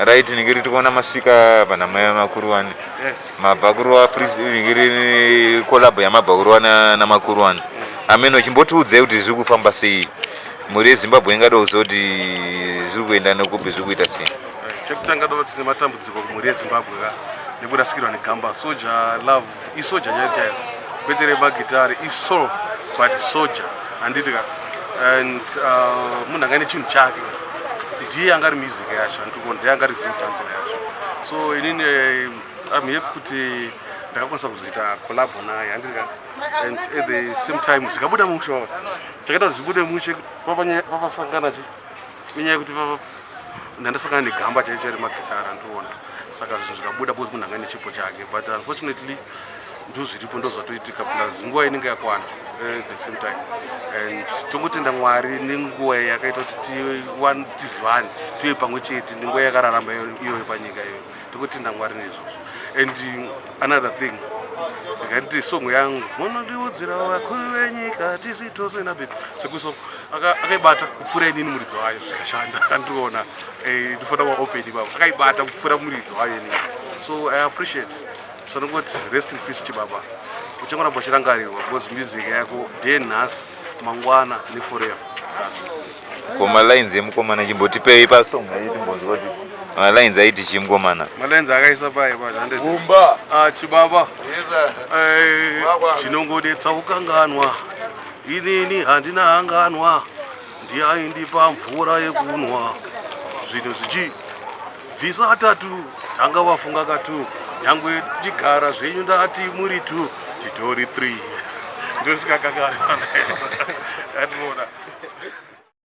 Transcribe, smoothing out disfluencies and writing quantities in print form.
Right, ningiri tikuona masvika panhama yamakuruwani. Yes. Mabva kuruwa free ningiri collab yamabva kuruwa namakuruwani. Ameno chimbotiudzai kuti zviri kufamba sei. Mhuri yeZimbabwe ingada kuziva kuti zviri kuenda nekupi, zviri kuita sei. Chekutanga dova tine matambudziko kumhuri yeZimbabwe ka nekurasikirwa negamba Soja Love. Isoja chairo chairo, kwete remagitare, isoul but soja, handiti ka? And munhu anga ine chinhu chake, ndiye anga ari music yacho, handikuona ndiye anga ari Zimdancehall yacho. So inini I'm happy kuti ndakakwanisa kuzoita collabo naye, handiti ka? And at the same time zvikabuda mushe. Wava chakaita kuti zvibude mushe papasangana chi inyaya yekuti ndandasangana negamba chaicho remagitara, andiriona. Saka zvinhu zvikabuda because munhu anga nechipo chake, but unfortunately ndo zviripo, ndo zvatoitika, plus nguva inenge yakwana at the same time. And tongotenda Mwari nenguva yakaita kuti tizivane, tive pamwe chete, nenguva yakararama iyoyo panyika iyoyo. Tongotenda Mwari neizvozvo. And another thing, ndikanditi song yangu munondiudzira vakuru venyika tisi tose nabebi sekuso akaibata kupfuura inini muridzi wayo, zvikashanda, andiriona. Ndinofanira kuva open ipapo, akaibata kupfuura muridzi wayo inini, so I appreciate. Sanongoti rest in peace, chibaba, uchangoramba uchirangarirwa because music yako day, nhasi, mangwana neforever. Ko malines emukomana, chimbotipei pasong aiti timbonzwa kuti malines aiti chii mukomana. Malines akaisa pai pa Gumba. Ah, chibaba. Yes, sir. Wakwa. Chinongodetsa ukanganwa, inini handina hanganwa, ndiaindipa mvura yekunwa, zvinhu zvichi bvisa atatu, tanga wafunga katu, nyangwe chigara zvenyu ndati muri 2, titori 3, ndosika kakari ationa.